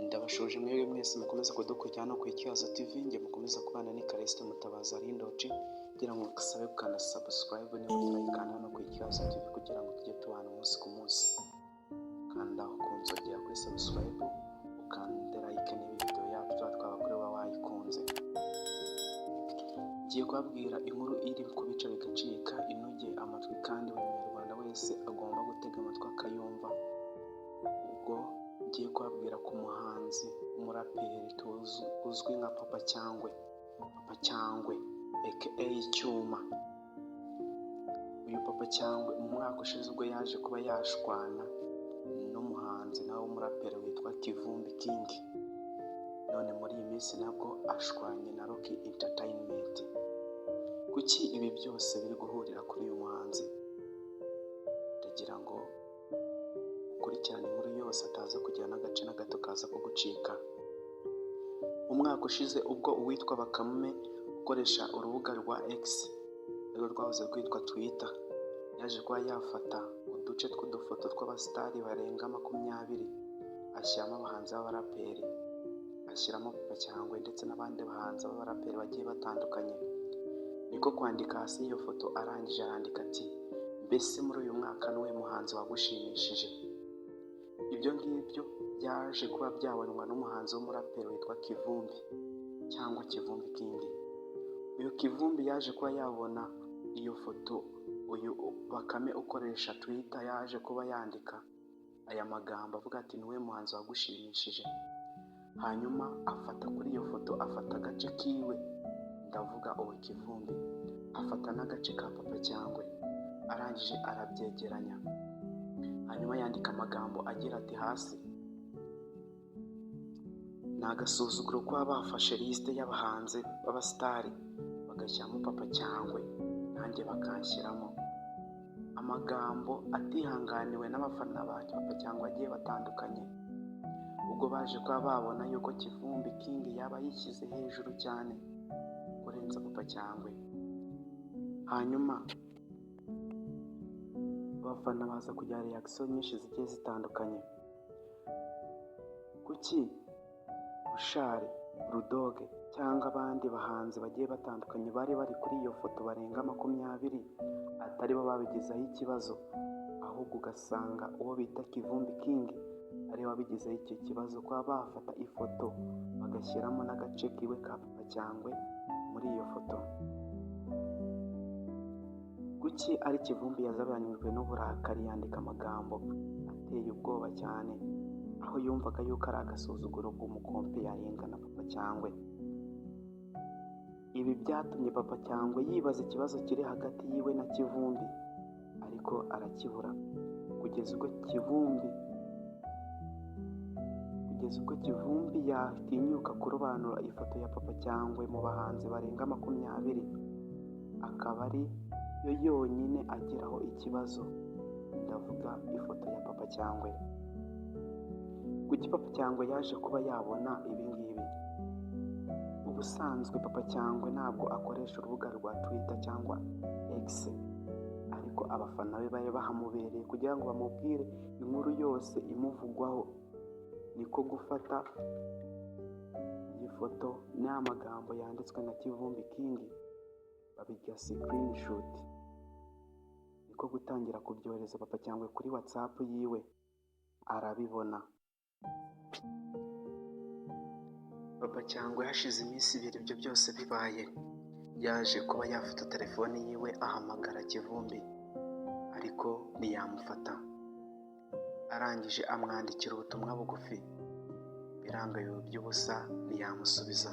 Ndabasuhuje mwebwe mwese mukomeza kudukurikirana hano ku Ikibazo TV, njye mukomeza kubana ni Callixte Mutabazi Arindoci, kugira ngo ngusabe gukanda subscribe niba utarayikanda hano ku Ikibazo TV kugira ngo tujye tubana umunsi ku munsi. Kanda ku nzogera kuri subscribe, ukande like niba video yacu tuba twabakorewe wayikunze. Ngiye kubabwira inkuru iri kubica bigacika, inogeye amatwi kandi buri munyarwanda wese agomba gutega amatwi akayumva. Ubwo ngiye kubabwira ku muhanzi w'umuraperi tuzi uzwi nka Papa Cyangwe, Papa Cyangwe aka Cyuma. Uyu Papa Cyangwe mu mwaka ushize ubwo yaje kuba yashwana n'umuhanzi nawe w'umuraperi witwa Kivumbi King, none muri iyi minsi nabwo ashwanye na Rocky Entertainment. Kuki ibi byose biri guhurira kuri uyu muhanzi? Ndagira ngo ukurikirane inkuru yose ataza kugira n'agace na gato kaza kugucika. Mu mwaka ushize ubwo uwitwa Bakame ukoresha urubuga rwa X arirwo rwahoze rwitwa Twitter, yaje kuba yafata uduce tw'udufoto tw'abasitari barenga 20, ashyiramo abahanzi b'abaraperi, ashyiramo Papa Cyangwe ndetse n'abandi bahanzi b'abaraperi bagiye batandukanye. Niko kwandika hasi y'iyo foto, arangije arandika ati: "Mbese muri uyu mwaka ni uwuhe muhanzi wagushimishije?" Ibyo ngibyo byaje kuba byabonwa n'umuhanzi w'umuraperi witwa Kivumbi cyangwa Kivumbi King. Uyu Kivumbi yaje kuba yabona iyo foto uyu Bakame ukoresha Twitter yaje kuba yandika aya magambo avuga ati: "Ni uwuhe muhanzi wagushimishije?" Hanyuma afata kuri iyo foto, afata agace kiwe, ndavuga uwo Kivumbi, afata n'agace ka Papa Cyangwe, arangije arabyegeranya, hanyuma yandika amagambo agira ati hasi: "Ni agasuzuguro kuba bafashe lisite y'abahanzi b'abasitari bagashyiramo Papa Cyangwe, nanjye bakanshyiramo." Amagambo atihanganiwe n'abafana ba Papa Cyangwe bagiye batandukanye, ubwo baje kuba babona yuko Kivumbi King yaba yishyize hejuru cyane kurenza Papa Cyangwe. Hanyuma abafana baza kugira reaction nyinshi zigiye zitandukanye. Kuki Bushali, Bulldogg cyangwa abandi bahanzi bagiye batandukanye bari bari kuri iyo foto barenga 20 atari bo babigizeho ikibazo, ahubwo ugasanga uwo bita Kivumbi King ariwe wabigizeho icyo kibazo, kuba bafata ifoto bagashyiramo n'agace kiwe ka Papa Cyangwe muri iyo foto? Kuki ari Kivumbi yazabanyijwe n'uburakari yandika amagambo ateye ubwoba cyane, aho yumvaga yuko ari agasuzuguro kumucomparinga na Papa Cyangwe? Ibi byatumye Papa Cyangwe yibaza ikibazo kiri hagati yiwe na Kivumbi, ariko arakibura, kugeza ubwo Kivumbi yatinyuka kurobanura ifoto ya Papa Cyangwe mu bahanzi barenga 20, akaba ari yo yonyine agiraho ikibazo, ndavuga ifoto ya Papa Cyangwe. Kuki Papa Cyangwe yaje kuba yabona ibi ngibi? Ubusanzwe Papa Cyangwe ntabwo akoresha urubuga rwa Twitter cyangwa X, ariko abafana be bari bahamubereye kugira ngo bamubwire inkuru yose imuvugwaho. Niko gufata iyi foto n'aya magambo yanditswe na Kivumbi King, babirya screenshot, niko gutangira kubyohereza Papa Cyangwe kuri WhatsApp yiwe, arabibona. Papa Cyangwe hashize iminsi 2 ibyo byose bibaye, yaje kuba yafata telefone yiwe ahamagara Kivumbi, ariko ntiyamufata. Arangije amwandikira ubutumwa bugufi, biranga biba iby'ubusa, ntiyamusubiza.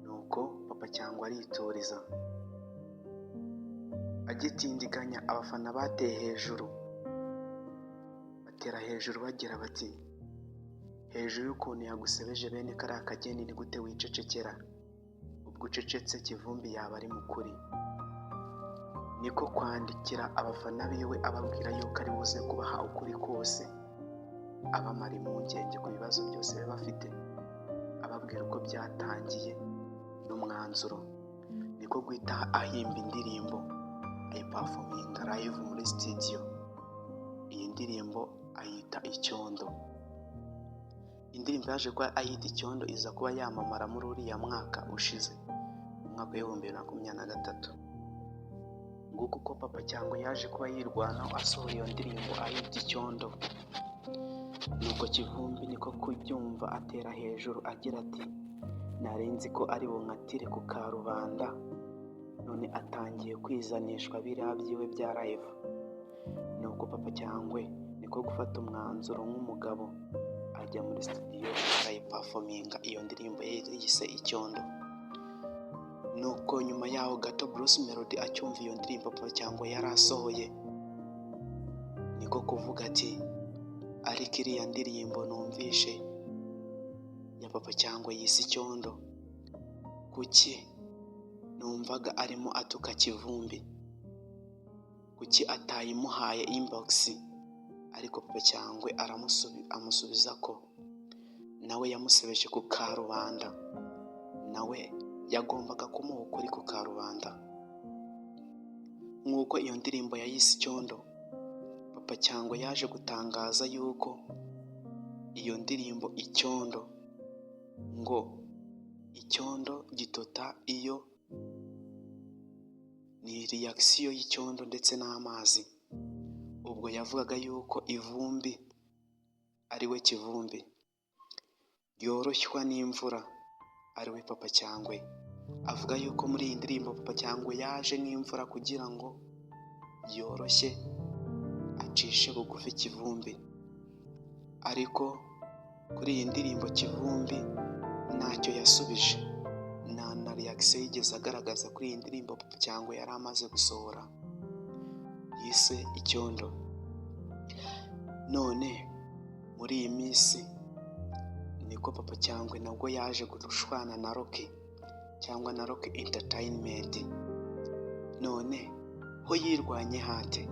Nuko Papa Cyangwe arituriza. Agitindiganya, abafana bateye hejuru, batera hejuru bagira bati: "Hejuru y'ukuntu yagusebeje bene kariya kageni, ni gute wicecekera? Ubwo ucecetse Kivumbi yaba ari mu kuri." Niko kwandikira abafana biwe ababwira yuko ari buze kubaha ukuri kose, abamara impungenge ku bibazo byose baba bafite, ababwira uko byatangiye n'umwanzuro. Niko guhita ahimba indirimbo, ayiperforminga live muri studio. Iyi ndirimbo ayita Icyondo. Indirimbo yaje kuba ayita Icyondo iza kuba yamamara muri uriya mwaka ushize, mu mwaka w'2023. Nguko uko Papa Cyangwe yaje kuba yirwanaho asohora iyo ndirimbo ayita Icyondo. Nuko Kivumbi niko kubyumva atera hejuru agira ati: "Nari nzi ko ari bunkatire ku karubanda, none atangiye kwizanishwa biriya byiwe bya live." Nuko Papa Cyangwe niko gufata umwanzuro nk'umugabo, ajya muri studio arayiperforminga iyo ndirimbo ye yise Icyondo. Nuko nyuma yaho gato Bruce Melody acyumva iyo ndirimbo Papa Cyangwe yari asohoye, niko kuvuga ati: "Ariko iriya ndirimbo numvishe ya Papa Cyangwe yise Icyondo, kuki numvaga arimo atuka Kivumbi? Kuki atayimuhaye inbox?" Ariko Papa Cyangwe amusubiza ko nawe yamusebeje ku karubanda, nawe yagombaga kumuha ukuri ku karubanda. Nk'uko iyo ndirimbo yayise Icyondo, Papa Cyangwe yaje gutangaza yuko iyo ndirimbo Icyondo, ngo icyondo gitota iyo ni reaction y'icyondo ndetse n'amazi. Ubwo yavugaga yuko ivumbi ari we Kivumbi, ryoroshywa n'imvura ari we Papa Cyangwe. Avuga yuko muri iyi ndirimbo Papa Cyangwe yaje nk'imvura kugira ngo yoroshye acishe bugufi Kivumbi. Ariko kuri iyi ndirimbo Kivumbi ntacyo yasubije, nta na reaction yigeze agaragaza kuri iyi ndirimbo Papa Cyangwe yari amaze gusohora yise Icyondo. None muri iyi minsi niko Papa Cyangwe nabwo yaje gushwana na Rocky cyangwa na Rocky Entertainment. None ho yirwanye hate?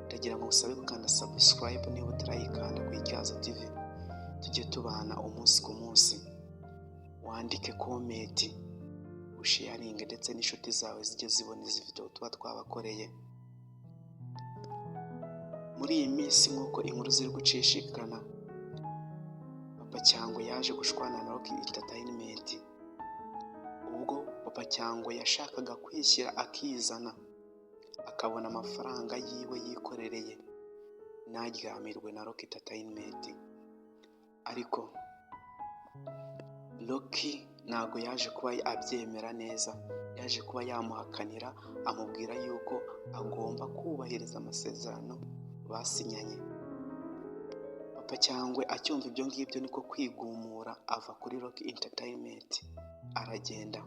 Ndagira ngo ngusabe gukanda subscribe niba utarayikanda ku Ityazo TV, tujye tubana umunsi ku munsi, wandike comment, usharinge ndetse n'inshuti zawe zijye zibona izi video tuba twabakoreye. Muri iyi minsi nk'uko inkuru ziri gucishikana, Papa Cyangwe yaje gushwana na Rocky Entertainment ubwo Papa Cyangwe yashakaga kwishyira akizana, akabona amafaranga yiwe yikorereye, ntaryamirwe na Rocky Entertainment. Ariko Rocky ntabwo yaje kuba abyemera neza, yaje kuba yamuhakanira, amubwira yuko agomba kubahiriza amasezerano basinyanye. Papa Cyangwe acyumva ibyo ngibyo niko kwigumura ava kuri Rocky Entertainment, aragenda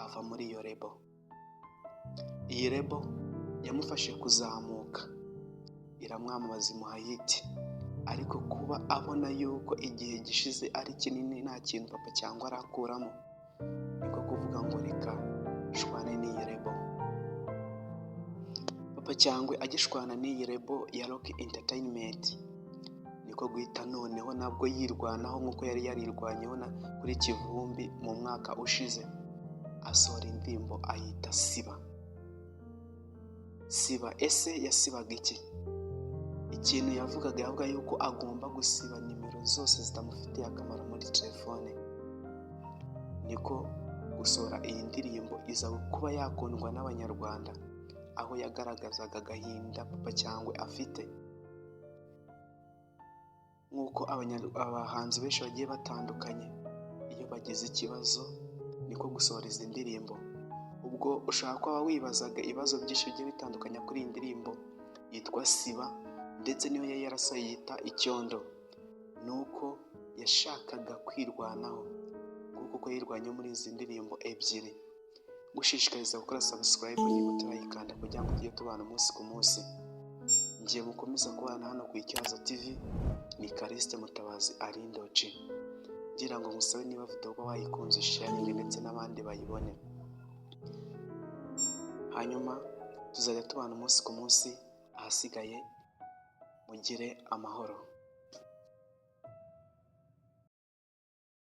ava muri iyo label. Iyi label yamufashije kuzamuka, iramwamamaza, imuha hit, ariko kuba abona yuko igihe gishize ari kinini nta kintu Papa Cyangwe arakuramo, niko kuvuga ngo reka shwane n'iyi label. Papa Cyangwe agishwana n'iyi label ya Rocky Entertainment, niko guhita noneho nabwo yirwanaho nk'uko yari yarirwanyeho kuri Kivumbi mu mwaka ushize, asohora indirimbo ayita Siba. Siba, ese yasibaga iki? Ikintu yavugaga, yavuga yuko agomba gusiba nimero zose zitamufitiye akamaro muri telefone. Niko gusohora iyi ndirimbo, iza kuba yakundwa n'Abanyarwanda, aho yagaragazaga agahinda Papa Cyangwe afite. Nk'uko abahanzi benshi bagiye batandukanye iyo bagize ikibazo niko gusohora izi ndirimbo. Ubwo ushobora kuba wibazaga ibibazo byinshi bigiye bitandukanye kuri iyi ndirimbo yitwa Siba ndetse niyo yari yarasohoye yita Icyondo, ni uko yashakaga kwirwanaho kuko uko yirwanyeho muri izi ndirimbo ebyiri. Gushishikariza gukora subscribe niba utarayikanda kugira ngo tujye tubana umunsi ku munsi. Ngiye mukomeza kubana hano ku Ityazo TV, ni Callixte Mutabazi Arindoci. Ngira ngo ngusabe niba video uba wayikunze sharinge ndetse n'abandi bayibone. Hanyuma tuzajya tubana umunsi ku munsi, ahasigaye mugire amahoro.